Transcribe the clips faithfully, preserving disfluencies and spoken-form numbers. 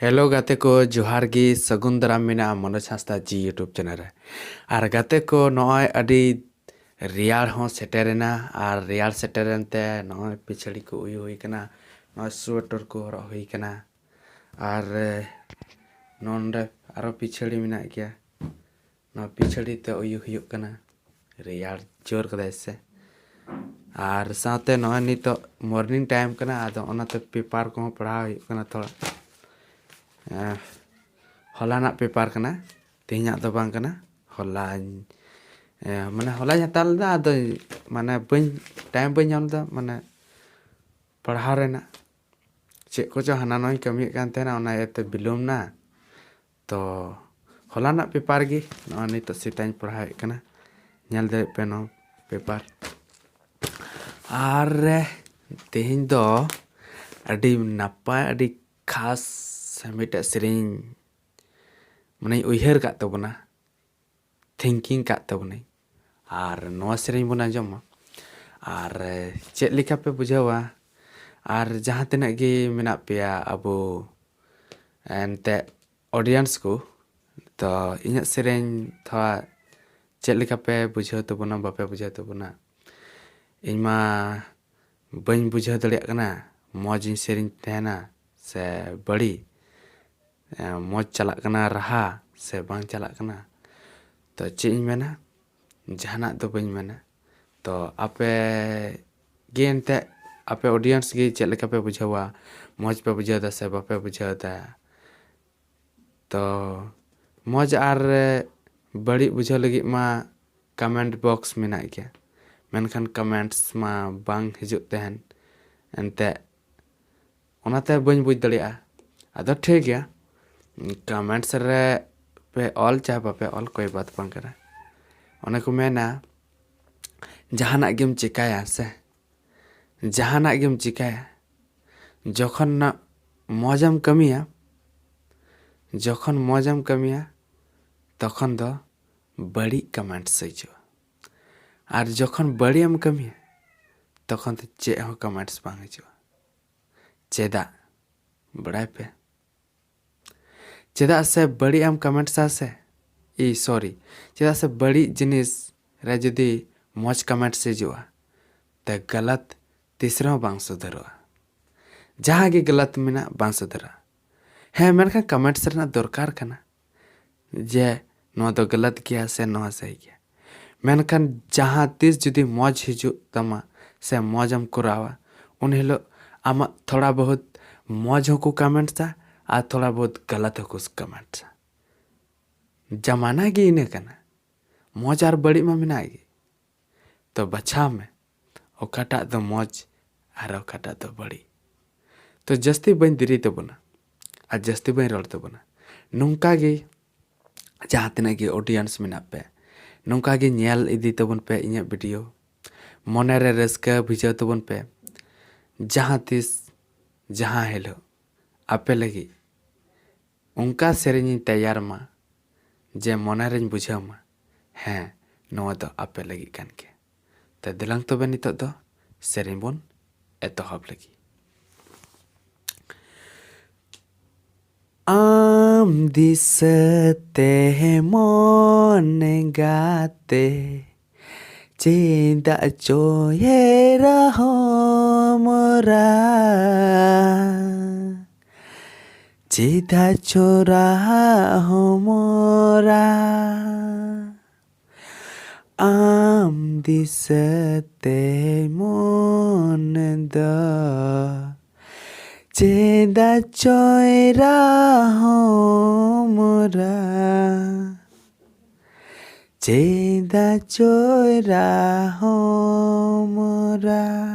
Hello ᱜᱟᱛᱮ ᱠᱚ, ᱡᱚᱦᱟᱨ ᱜᱮ, ᱥᱟᱹᱜᱩᱱ ᱫᱟᱨᱟᱢ ᱢᱮᱱᱟᱜᱼᱟ ᱢᱚᱱᱳᱡᱽ ᱦᱟᱸᱥᱫᱟ ᱡᱤ YouTube ᱪᱮᱱᱮᱞ ᱨᱮ᱾ ᱟᱨ ᱜᱟᱛᱮ ᱠᱚ, ᱱᱚᱜᱼᱚᱭ ᱟᱹᱰᱤ ᱨᱮᱭᱟᱲ ᱦᱚᱸ ᱥᱮᱴᱮᱨᱮᱱᱟ, ᱟᱨ ᱨᱮᱭᱟᱲ ᱥᱮᱴᱮᱨᱮᱱ ᱛᱮ ᱱᱚᱜᱼᱚᱭ ᱯᱤᱪᱷᱟᱹᱲᱤ ᱠᱚ ᱩᱭᱩ ᱦᱩᱭ ᱠᱟᱱᱟ, ᱱᱚᱜᱼᱚᱭ ᱥᱩᱣᱮᱴᱟᱨ ᱠᱚ ᱦᱚᱨᱚᱜ ᱦᱩᱭ ᱠᱟᱱᱟ, ᱟᱨ ᱮ, ᱱᱚᱰᱮ ᱟᱨᱚ ᱯᱤᱪᱷᱟᱹᱲᱤ ᱢᱮᱱᱟᱜ ᱜᱮᱭᱟ, ᱱᱚᱣᱟ ᱯᱤᱪᱷᱟᱹᱲᱤ ᱛᱮ ᱩᱭᱩ ᱦᱩᱭᱩᱜ ᱠᱟᱱᱟ, ᱨᱮᱭᱟᱲ ᱡᱳᱨ ᱠᱟᱫᱟᱭ ᱥᱮ᱾ ᱟᱨ ᱥᱟᱶᱛᱮ ᱱᱚᱜᱼᱚᱭ ᱱᱤᱛᱚᱜ ᱢᱚᱨᱱᱤᱝ ᱴᱟᱭᱤᱢ ᱠᱟᱱᱟ, ᱟᱫᱚ ᱚᱱᱟᱛᱮ ᱯᱮᱯᱟᱨ ᱠᱚᱦᱚᱸ ᱯᱟᱲᱦᱟᱣ ᱦᱩᱭᱩᱜ ᱠᱟᱱᱟ ᱛᱷᱚᱲᱟ᱾ ᱮᱸ, ᱦᱚᱞᱟᱱᱟᱜ ᱯᱮᱯᱟᱨ ᱠᱟᱱᱟ, ᱛᱮᱦᱮᱧᱟᱜ ᱫᱚ ᱵᱟᱝ ᱠᱟᱱᱟ᱾ ᱦᱚᱞᱟᱧ, ᱮᱸ, ᱢᱟᱱᱮ ᱦᱚᱞᱟᱧ ᱦᱟᱛᱟᱣ ᱞᱮᱫᱟ, ᱟᱫᱚ ᱢᱟᱱᱮ ᱵᱟᱹᱧ, ᱴᱟᱭᱤᱢ ᱵᱟᱹᱧ ᱧᱟᱢ ᱞᱮᱫᱟ ᱢᱟᱱᱮ ᱯᱟᱲᱦᱟᱣ ᱨᱮᱱᱟᱜ᱾ ᱪᱮᱫ ᱠᱚᱪᱚ ᱦᱟᱱᱟ ᱱᱚᱣᱟᱧ ᱠᱟᱹᱢᱤᱭᱮᱫ ᱠᱟᱱ ᱛᱟᱦᱮᱱᱟ, ᱚᱱᱟ ᱤᱭᱟᱹᱛᱮ ᱵᱤᱞᱚᱢ ᱱᱟ᱾ ᱛᱚ ᱦᱚᱞᱟᱱᱟᱜ ᱯᱮᱯᱟᱨ ᱜᱮ ᱱᱚᱜᱼᱚᱭ ᱱᱤᱛᱚᱜ ᱥᱮᱛᱟᱜ ᱤᱧ ᱯᱟᱲᱦᱟᱣᱮᱫ ᱠᱟᱱᱟ᱾ ᱧᱮᱞ ᱫᱟᱲᱮᱭᱟᱜ ᱯᱮ ᱱᱚᱣᱟ ᱯᱮᱯᱟᱨ᱾ ᱟᱨ ᱛᱮᱦᱮᱧ ᱫᱚ ᱟᱹᱰᱤ ᱱᱟᱯᱟᱭ, ᱟᱹᱰᱤ ᱠᱷᱟᱥ ᱢᱤᱫᱴᱮᱡ ᱥᱮᱨᱮᱧ ᱢᱟᱱᱮᱧ ᱩᱭᱦᱟᱹᱨ ᱠᱟᱫ ᱛᱟᱵᱚᱱᱟ, ᱛᱷᱤᱝᱠᱤᱝ ᱠᱟᱫ ᱛᱟᱵᱚᱱᱟᱹᱧ᱾ ᱟᱨ ᱱᱚᱣᱟ ᱥᱮᱨᱮᱧ ᱵᱚᱱ ᱟᱸᱡᱚᱢᱟ᱾ ᱟᱨ ᱪᱮᱫ ᱞᱮᱠᱟ ᱯᱮ ᱵᱩᱡᱷᱟᱹᱣᱟ? ᱟᱨ ᱡᱟᱦᱟᱸ ᱛᱤᱱᱟᱹᱜ ᱜᱮ ᱢᱮᱱᱟᱜ ᱯᱮᱭᱟ ᱟᱵᱚ ᱮᱱᱛᱮᱫ ᱚᱰᱤᱭᱮᱱᱥ ᱠᱚ, ᱛᱚ ᱤᱧᱟᱹᱜ ᱥᱮᱨᱮᱧ ᱛᱷᱚᱲᱟ ᱪᱮᱫ ᱞᱮᱠᱟ ᱯᱮ ᱵᱩᱡᱷᱟᱹᱣ ᱛᱟᱵᱚᱱᱟ, ᱵᱟᱯᱮ ᱵᱩᱡᱷᱟᱹᱣ ᱛᱟᱵᱚᱱᱟ? ᱤᱧ ᱢᱟ ᱵᱟᱹᱧ ᱵᱩᱡᱷᱟᱹᱣ ᱫᱟᱲᱮᱭᱟᱜ ᱠᱟᱱᱟ, ᱢᱚᱡᱽ ᱤᱧ ᱥᱮᱨᱮᱧ ᱛᱟᱦᱮᱱᱟ ᱥᱮ ᱵᱟᱹᱲᱤᱡ, ᱮ, ᱢᱚᱡᱽ ᱪᱟᱞᱟᱜ ᱠᱟᱱᱟ ᱨᱟᱦᱟ ᱥᱮ ᱵᱟᱝ ᱪᱟᱞᱟᱜ ᱠᱟᱱᱟ᱾ ᱛᱚ ᱪᱮᱫ ᱤᱧ ᱢᱮᱱᱟ, ᱡᱟᱦᱟᱱᱟᱜ ᱫᱚ ᱵᱟᱹᱧ ᱢᱮᱱᱟ᱾ ᱛᱚ ᱟᱯᱮ ᱜᱮ ᱮᱱᱛᱮᱫ, ᱟᱯᱮ ᱚᱰᱤᱭᱮᱱᱥ ᱜᱮ ᱪᱮᱫ ᱞᱮᱠᱟ ᱯᱮ ᱵᱩᱡᱷᱟᱹᱣᱟ, ᱢᱚᱡᱽ ᱯᱮ ᱵᱩᱡᱷᱟᱹᱣ ᱮᱫᱟ ᱥᱮ ᱵᱟᱯᱮ ᱵᱩᱡᱷᱟᱹᱣ ᱮᱫᱟ? ᱛᱚ ᱢᱚᱡᱽ ᱟᱨ ᱵᱟᱹᱲᱤᱡ ᱵᱩᱡᱷᱟᱹᱣ ᱞᱟᱹᱜᱤᱫ ᱢᱟ ᱠᱚᱢᱮᱱᱴ ᱵᱚᱠᱥ ᱢᱮᱱᱟᱜ ᱜᱮᱭᱟ, ᱢᱮᱱᱠᱷᱟᱱ ᱠᱚᱢᱮᱱᱴᱥ ᱢᱟ ᱵᱟᱝ ᱦᱤᱡᱩᱜ ᱛᱟᱦᱮᱱ ᱮᱱᱛᱮᱫ, ᱚᱱᱟᱛᱮ ᱵᱟᱹᱧ ᱵᱩᱡᱽ ᱫᱟᱲᱮᱭᱟᱜᱼᱟ᱾ ᱟᱫᱚ ᱴᱷᱤᱠ ᱜᱮᱭᱟ, ᱠᱚᱢᱮᱱᱴᱥ ᱨᱮ ᱯᱮ ᱚᱞ ᱪᱟᱦᱮ ᱵᱟᱯᱮ ᱚᱞ, ᱠᱳᱭ ᱵᱟᱛ ᱵᱟᱝ ᱠᱟᱱᱟ᱾ ᱚᱱᱮ ᱠᱚ ᱢᱮᱱᱟ, ᱡᱟᱦᱟᱱᱟᱜ ᱜᱮᱢ ᱪᱮᱠᱟᱭᱟ ᱥᱮ, ᱡᱟᱦᱟᱱᱟᱜ ᱜᱮᱢ ᱪᱮᱠᱟᱭᱟ, ᱡᱚᱠᱷᱚᱱ ᱱᱟ ᱢᱚᱡᱮᱢ ᱠᱟᱹᱢᱤᱭᱟ, ᱡᱚᱠᱷᱚᱱ ᱢᱚᱡᱮᱢ ᱠᱟᱹᱢᱤᱭᱟ, ᱛᱚᱠᱷᱚᱱ ᱫᱚ ᱵᱟᱹᱲᱤᱡ ᱠᱚᱢᱮᱱᱴᱥ ᱦᱤᱡᱩᱜᱼᱟ᱾ ᱟᱨ ᱡᱚᱠᱷᱚᱱ ᱵᱟᱹᱲᱤᱡ ᱮᱢ ᱠᱟᱹᱢᱤᱭᱟ, ᱛᱚᱠᱷᱚᱱ ᱫᱚ ᱪᱮᱫ ᱦᱚᱸ ᱠᱚᱢᱮᱱᱴᱥ ᱵᱟᱝ ᱦᱤᱡᱩᱜᱼᱟ᱾ ᱪᱮᱫᱟᱜ? ᱵᱟᱲᱟᱭ ᱯᱮ᱾ ᱪᱮᱫᱟᱜ ᱥᱮ ᱵᱟᱹᱲᱤᱡ ᱮᱢ ᱠᱚᱢᱮᱱᱴᱥᱟ ᱥᱮ, ᱤ ᱥᱚᱨᱤ, ᱪᱮᱫᱟᱜ ᱥᱮ ᱵᱟᱹᱲᱤᱡ ᱡᱤᱱᱤᱥ ᱨᱮ ᱡᱩᱫᱤ ᱢᱚᱡᱽ ᱠᱚᱢᱮᱱᱴᱥ ᱦᱤᱡᱩᱜᱼᱟ, ᱛᱮ ᱜᱟᱞᱟᱛ ᱛᱤᱥ ᱨᱮᱦᱚᱸ ᱵᱟᱝ ᱥᱩᱫᱷᱟᱹᱨᱚᱜᱼᱟ᱾ ᱡᱟᱦᱟᱸ ᱜᱮ ᱜᱟᱞᱟᱛ ᱢᱮᱱᱟᱜ, ᱵᱟᱝ ᱥᱩᱫᱷᱟᱹᱨᱚᱜᱼᱟ᱾ ᱦᱮᱸ, ᱢᱮᱱᱠᱷᱟᱱ ᱠᱚᱢᱮᱱᱴᱥ ᱨᱮᱱᱟᱜ ᱫᱚᱨᱠᱟᱨ ᱠᱟᱱᱟ ᱡᱮ ᱱᱚᱣᱟ ᱫᱚ ᱜᱟᱞᱟᱛ ᱜᱮᱭᱟ ᱥᱮ ᱱᱚᱣᱟ ᱥᱟᱹᱦᱤ ᱜᱮᱭᱟ᱾ ᱢᱮᱱᱠᱷᱟᱱ ᱡᱟᱦᱟᱸ ᱛᱤᱥ ᱡᱩᱫᱤ ᱢᱚᱡᱽ ᱦᱤᱡᱩᱜ ᱛᱟᱢᱟ ᱥᱮ ᱢᱚᱡᱽ ᱮᱢ ᱠᱚᱨᱟᱣᱟ, ᱩᱱ ᱦᱤᱞᱳᱜ ᱟᱢᱟᱜ ᱛᱷᱚᱲᱟ ᱵᱚᱦᱩᱛ ᱢᱚᱡᱽ ᱦᱚᱸᱠᱚ ᱠᱚᱢᱮᱱᱴᱥᱟ ᱟᱨ ᱛᱷᱚᱲᱟ ᱵᱚᱦᱩᱛ ᱜᱟᱞᱟᱛ ᱦᱚᱸᱠᱚ ᱠᱚᱢᱮᱱᱴᱥᱟ᱾ ᱡᱟᱢᱟᱱᱟ ᱜᱮ ᱤᱱᱟᱹ ᱠᱟᱱᱟ, ᱢᱚᱡᱽ ᱟᱨ ᱵᱟᱹᱲᱤᱡ ᱢᱟ ᱢᱮᱱᱟᱜ ᱜᱮ᱾ ᱛᱚ ᱵᱟᱪᱷᱟᱣ ᱢᱮ ᱚᱠᱟᱴᱟᱜ ᱫᱚ ᱢᱚᱡᱽ ᱟᱨ ᱚᱠᱟᱴᱟᱜ ᱫᱚ ᱵᱟᱹᱲᱤᱡ᱾ ᱛᱚ ᱡᱟᱹᱥᱛᱤ ᱵᱟᱹᱧ ᱫᱮᱨᱤ ᱛᱟᱵᱚᱱᱟ ᱟᱨ ᱡᱟᱹᱥᱛᱤ ᱵᱟᱹᱧ ᱨᱚᱲ ᱛᱟᱵᱚᱱᱟ᱾ ᱱᱚᱝᱠᱟ ᱜᱮ ᱡᱟᱦᱟᱸ ᱛᱤᱱᱟᱹᱜ ᱜᱮ ᱚᱰᱤᱭᱮᱱᱥ ᱢᱮᱱᱟᱜ ᱯᱮ, ᱱᱚᱝᱠᱟ ᱜᱮ ᱧᱮᱞ ᱤᱫᱤ ᱛᱟᱵᱚᱱ ᱯᱮ ᱤᱧᱟᱹᱜ ᱵᱷᱤᱰᱤᱭᱳ᱾ ᱢᱚᱱᱮ ᱨᱮ ᱨᱟᱹᱥᱠᱟᱹ ᱵᱷᱤᱡᱟᱹᱣ ᱛᱟᱵᱚᱱ ᱯᱮ᱾ ᱡᱟᱦᱟᱸ ᱛᱤᱥ ᱡᱟᱦᱟᱸ ᱦᱤᱞᱳᱜ ᱟᱯᱮ ᱞᱟᱹᱜᱤᱫ ᱚᱱᱠᱟ ᱥᱮᱨᱮᱧ ᱤᱧ ᱛᱮᱭᱟᱨ ᱢᱟ ᱡᱮ ᱢᱚᱱᱮ ᱨᱮᱧ ᱵᱩᱡᱷᱟᱹᱣ ᱢᱟ, ᱦᱮᱸ, ᱱᱚᱣᱟ ᱫᱚ ᱟᱯᱮ ᱞᱟᱹᱜᱤᱫ ᱠᱟᱱ ᱜᱮᱭᱟ᱾ ᱛᱚ ᱫᱮᱞᱟᱝ ᱛᱚᱵᱮ ᱱᱤᱛᱚᱜ ᱫᱚ ᱥᱮᱨᱮᱧ ᱵᱚᱱ ᱮᱛᱚᱦᱚᱵ ᱞᱮᱜᱮ᱾ ᱟᱢ ᱫᱤᱥᱟᱹᱛᱮ ᱢᱚᱱ ᱜᱟᱛᱮ ᱪᱮᱫᱟᱜ ᱪᱚᱭᱮ ᱨᱟᱦᱚᱢ ᱨᱟ? ᱪᱮᱫᱟᱜ ᱪᱚ ᱨᱟᱦᱚᱢ ᱨᱟ? ᱟᱢ ᱫᱤᱥᱟᱹᱛᱮ ᱢᱚᱱ ᱫᱚ ᱪᱮᱫᱟᱜ ᱪᱚᱭ ᱨᱟᱦᱚᱢ ᱨᱟ? ᱪᱮᱫᱟᱜ ᱪᱚᱭ ᱨᱟᱦᱚᱢ ᱨᱟ?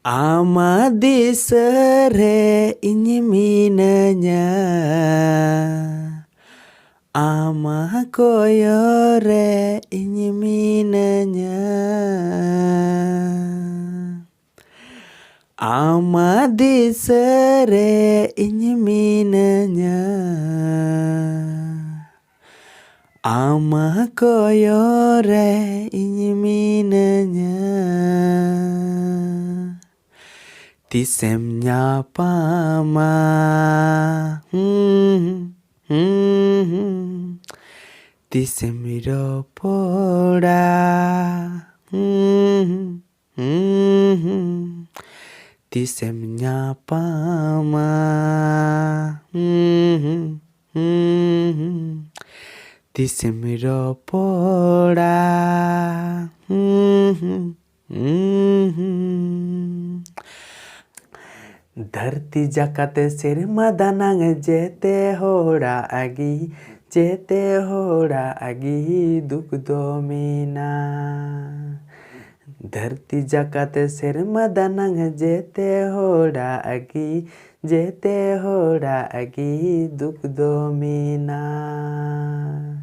ᱟᱢᱟᱜ ᱫᱤᱥᱟᱹ ᱨᱮ ᱤᱧ ᱢᱤᱱᱟᱹᱧᱟ, ᱟᱢᱟᱜ ᱠᱚᱭᱚᱜ ᱨᱮ ᱤᱧ ᱢᱤᱱᱟᱹᱧᱟ᱾ ᱟᱢᱟᱜ ᱫᱤᱥᱟᱹ ᱨᱮ ᱤᱧ ᱢᱤᱱᱟᱹᱧᱟ, ᱟᱢᱟᱜ ᱠᱚᱭᱚᱜ ᱨᱮ ᱤᱧ ᱢᱤᱱᱟᱹᱧᱟ᱾ ᱛᱤᱥᱮᱢ ᱧᱟᱯᱟᱢᱟ? ᱦᱩᱸ᱾ ᱛᱤᱥᱮᱢ ᱨᱚᱯᱚᱲᱟ? ᱦᱩᱸ, ᱦᱩᱸ, ᱦᱩᱸ᱾ ᱛᱤᱥᱮᱢ ᱧᱟᱯᱟᱢᱟ? ᱦᱩᱸ, ᱦᱩᱸ, ᱦᱩᱸ, ᱦᱩᱸ᱾ ᱛᱤᱥᱮᱢ ᱨᱚᱯᱚᱲᱟ? ᱦᱩᱸ, ᱦᱩᱸ, ᱦᱩᱸ, ᱦᱩᱸ᱾ ᱫᱷᱟᱹᱨᱛᱤ ᱡᱟᱠᱟᱛ ᱥᱮᱨᱢᱟ ᱫᱟᱱᱟᱝ ᱡᱮᱛᱮ ᱦᱚᱲᱟᱜ ᱜᱮ, ᱡᱮᱛᱮ ᱦᱚᱲᱟᱜ ᱜᱮ ᱫᱩᱠ ᱫᱚ ᱢᱮᱱᱟᱜ᱾ ᱫᱷᱟᱹᱨᱛᱤ ᱡᱟᱠᱟᱛ ᱥᱮᱨᱢᱟ ᱫᱟᱱᱟᱝ ᱡᱮᱛᱮ ᱦᱚᱲᱟᱜ ᱜᱮ, ᱡᱮᱛᱮ ᱦᱚᱲᱟᱜ ᱜᱮ ᱫᱩᱠ ᱫᱚ ᱢᱮᱱᱟᱜ᱾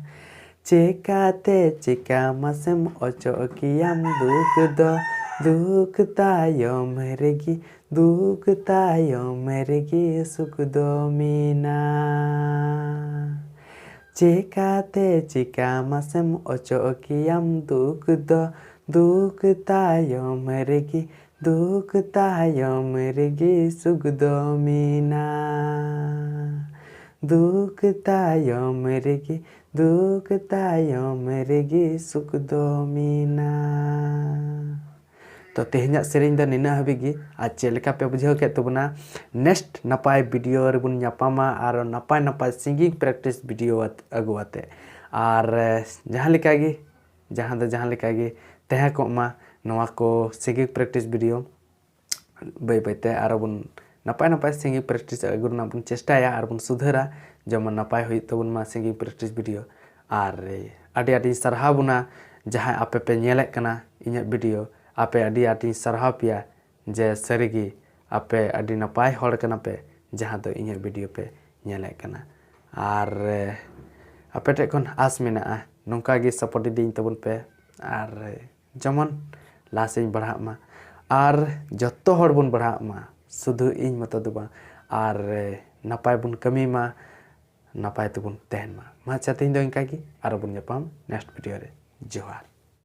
ᱪᱮᱠᱟᱛᱮ ᱪᱮᱠᱟ ᱢᱟᱥᱮᱢ ᱚᱪᱚᱜ ᱠᱮᱭᱟᱢ ᱫᱩᱠ ᱫᱚ, ᱫᱩᱠ ᱛᱟᱭᱚᱢ ᱨᱮᱜᱮ, ᱫᱩᱠ ᱛᱟᱭᱚᱢ ᱨᱮᱜᱮ ᱥᱩᱠ ᱫᱚ ᱢᱮᱱᱟᱜ᱾ ᱪᱮᱠᱟᱛᱮ ᱪᱮᱠᱟ ᱢᱟᱥᱮᱢ ᱚᱪᱚᱜ ᱠᱮᱭᱟᱢ ᱫᱩᱠ ᱫᱚ, ᱫᱩᱠ ᱛᱟᱭᱚᱢ ᱨᱮᱜᱮ, ᱫᱩᱠ ᱛᱟᱭᱚᱢ ᱨᱮᱜᱮ ᱥᱩᱠ ᱫᱚ ᱢᱮᱱᱟᱜ᱾ ᱫᱩᱠ ᱛᱟᱭᱚᱢ ᱨᱮᱜᱮ, ᱫᱩᱠ ᱛᱟᱭᱚᱢ ᱨᱮᱜᱮ ᱥᱩᱠ ᱫᱚ ᱢᱮᱱᱟᱜ᱾ ᱛᱚ, ᱛᱮᱦᱮᱧᱟᱜ ᱥᱮᱨᱮᱧ ᱫᱚ ᱱᱤᱱᱟᱹᱜ ᱦᱟᱹᱵᱤᱡ ᱜᱮ᱾ ᱟᱨ ᱪᱮᱫ ᱞᱮᱠᱟ ᱯᱮ ᱵᱩᱡᱷᱟᱹᱣ ᱠᱮᱫ ᱛᱟᱵᱚᱱᱟ? Next ᱱᱟᱯᱟᱭ video ᱨᱮᱵᱚᱱ ᱧᱟᱯᱟᱢᱟ ᱟᱨ ᱱᱟᱯᱟᱭ ᱱᱟᱯᱟᱭ singing practice video ᱟᱛ-, ᱟᱹᱜᱩ ᱟᱛᱮ᱾ ᱟᱨ, ᱮ, ᱡᱟᱦᱟᱸ ᱞᱮᱠᱟ ᱜᱮ, ᱡᱟᱦᱟᱸ ᱫᱚ ᱡᱟᱦᱟᱸ ᱞᱮᱠᱟ ᱜᱮ ᱛᱟᱦᱮᱸ ᱠᱚᱜ ᱢᱟ ᱱᱚᱣᱟ ᱠᱚ singing practice video᱾ ᱵᱟᱹᱭ ᱵᱟᱹᱭ ᱛᱮ ᱟᱨᱚ ᱵᱚᱱ ᱱᱟᱯᱟᱭ ᱱᱟᱯᱟᱭ singing practice ᱟᱹᱜᱩ ᱨᱮᱱᱟᱜ ᱵᱚᱱ ᱪᱮᱥᱴᱟᱭᱟ ᱟᱨ ᱵᱚᱱ ᱥᱩᱫᱷᱟᱹᱨᱟ, ᱡᱮᱢᱚᱱ ᱱᱟᱯᱟᱭ ᱦᱩᱭᱩᱜ ᱛᱟᱵᱚᱱ ᱢᱟ singing practice video᱾ ᱟᱨ ᱟᱹᱰᱤ ᱟᱹᱰᱤᱧ ᱥᱟᱨᱦᱟᱣ ᱵᱚᱱᱟ ᱡᱟᱦᱟᱸᱭ ᱟᱯᱮ ᱯᱮ ᱧᱮᱞᱮᱫ ᱠᱟᱱᱟ ᱤᱧᱟᱹᱜ video, ᱟᱯᱮ ᱟᱹᱰᱤ ᱟᱹᱰᱤᱧ ᱥᱟᱨᱦᱟᱣ ᱯᱮᱭᱟ ᱡᱮ ᱥᱟᱹᱨᱤᱜᱮ ᱟᱯᱮ ᱟᱹᱰᱤ ᱱᱟᱯᱟᱭ ᱦᱚᱲ ᱠᱟᱱᱟ ᱯᱮ ᱡᱟᱦᱟᱸ ᱫᱚ ᱤᱧᱟᱹᱜ video ᱯᱮ ᱧᱮᱞᱮᱫ ᱠᱟᱱᱟ᱾ ᱟᱨ, ᱮ, ᱟᱯᱮ ᱴᱷᱮᱱ ᱠᱷᱚᱱ ᱟᱥ ᱢᱮᱱᱟᱜᱼᱟ ᱱᱚᱝᱠᱟ ᱜᱮ support ᱤᱫᱤᱧ ᱛᱟᱵᱚᱱ ᱯᱮ᱾ ᱟᱨ, ᱮ, ᱡᱮᱢᱚᱱ ᱞᱟᱦᱟ ᱥᱮᱫ ᱤᱧ ᱵᱟᱲᱦᱟᱜ ᱢᱟ ᱟᱨ ᱡᱚᱛᱚ ᱦᱚᱲ ᱵᱚᱱ ᱵᱟᱲᱦᱟᱜ ᱢᱟ, ᱥᱩᱫᱷᱩ ᱤᱧ ᱢᱚᱛᱚ ᱫᱚ ᱵᱟᱝ᱾ ᱟᱨ, ᱮ, ᱱᱟᱯᱟᱭ ᱵᱚᱱ ᱠᱟᱹᱢᱤ ᱢᱟ, ᱱᱟᱯᱟᱭ ᱛᱮᱵᱚᱱ ᱛᱟᱦᱮᱱ ᱢᱟ᱾ ᱢᱟ ᱟᱪᱪᱷᱟ, ᱛᱮᱦᱮᱧ ᱫᱚ ᱤᱱᱠᱟ ᱜᱮ, ᱟᱨᱚ ᱵᱚᱱ ᱧᱟᱯᱟᱢ next video ᱨᱮ᱾ ᱡᱚᱦᱟᱨ᱾